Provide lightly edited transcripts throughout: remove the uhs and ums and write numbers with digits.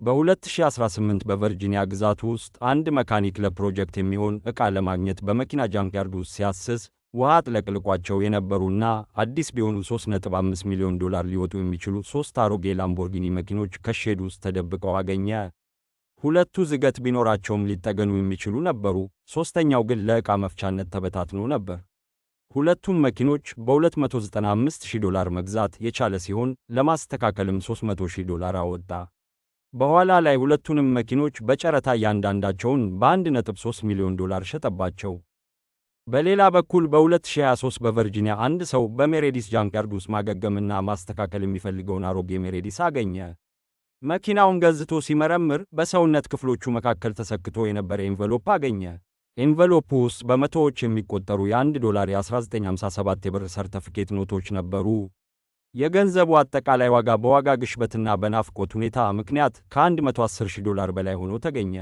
በ2018 በቨርጂኒያ ግዛት ውስጥ አንድ መካኒክ ለፕሮጀክት የሚሆን ዕቃ ለማግኘት በመኪና junkyard ውስጥ ሲያስስ ውሃ አጥለቅልቋቸው የነበሩና አዲስ ቢሆኑ 3.5 ሚሊዮን ዶላር ሊወጡ የሚችሉ ሦስት አሮጌ ላምቦርጊኒ መኪኖች ከ shed ውስጥ ተደብቀው አገኘ። ሁለቱ ዝገት ቢኖራቸውም ሊጠገኑ የሚችሉ ነበሩ፣ ሦስተኛው ግን ለዕቃ መፍቻነት ተበታትኖ ነበር። ሁለቱም መኪኖች በ295,000 ዶላር መግዛት የቻለ ሲሆን ለማስተካከልም 300,000 ዶላር አወጣ። በኋላ ላይ ሁለቱንም መኪኖች በጨረታ እያንዳንዳቸውን በ1.3 ሚሊዮን ዶላር ሸጠባቸው። በሌላ በኩል በ2023 በቨርጂኒያ አንድ ሰው በሜሬዲስ junkyard ውስጥ ማገገምና ማስተካከል የሚፈልገውን አሮጌ ሜሬዲስ አገኘ። መኪናውን ገዝቶ ሲመረምር በሰውነት ክፍሎቹ መካከል ተሰክቶ የነበረ envelope አገኘ። Envelope ውስጥ በመቶዎች የሚቆጠሩ የ1 ዶላር የ1957 የብር ሰርተፍኬት ኖቶች ነበሩ። የገንዘቡ አጠቃላይ ዋጋ በዋጋ ግሽበትና በናፍቆት ሁኔታ ምክንያት ከ110,000 ዶላር በላይ ሆኖ ተገኘ።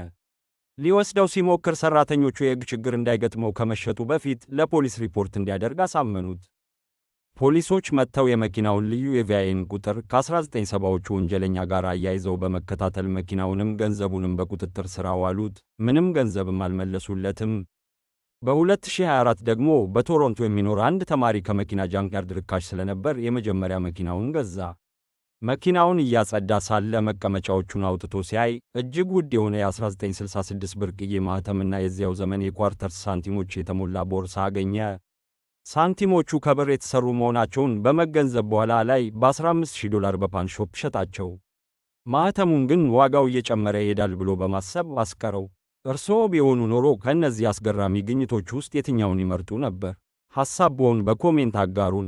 ሊወስደው ሲሞክር ሰራተኞቹ የሕግ ችግር እንዳይገጥመው ከመሸጡ በፊት ለፖሊስ ሪፖርት እንዲያደርግ አሳመኑት። ፖሊሶች መጥተው የመኪናውን ልዩ የ VIN ቁጥር ከ1970ዎቹ ወንጀለኛ ጋር አያይዘው በመከታተል መኪናውንም ገንዘቡንም በቁጥጥር ስር አዋሉት። ምንም ገንዘብም አልመለሱለትም። በ2024 ደግሞ በቶሮንቶ የሚኖር አንድ ተማሪ ከመኪና junkyard ርካሽ ስለነበር የመጀመሪያ መኪናውን ገዛ። መኪናውን እያጸዳ ሳለ መቀመጫዎቹን አውጥቶ ሲያይ እጅግ ውድ የሆነ የ1966 ብርቅዬ ማኅተምና የዚያው ዘመን የ quarters ሳንቲሞች የተሞላ ቦርሳ አገኘ። ሳንቲሞቹ ከብር የተሠሩ መሆናቸውን በመገንዘብ በኋላ ላይ በ15,000 ዶላር በ pawn shop ሸጣቸው። ማኅተሙን ግን ዋጋው እየጨመረ ይሄዳል ብሎ በማሰብ አስቀረው። እርስዎ ቢሆኑ ኖሮ ከእነዚህ አስገራሚ ግኝቶች ውስጥ የትኛውን ይመርጡ ነበር? ሐሳብዎን በ comment አጋሩን።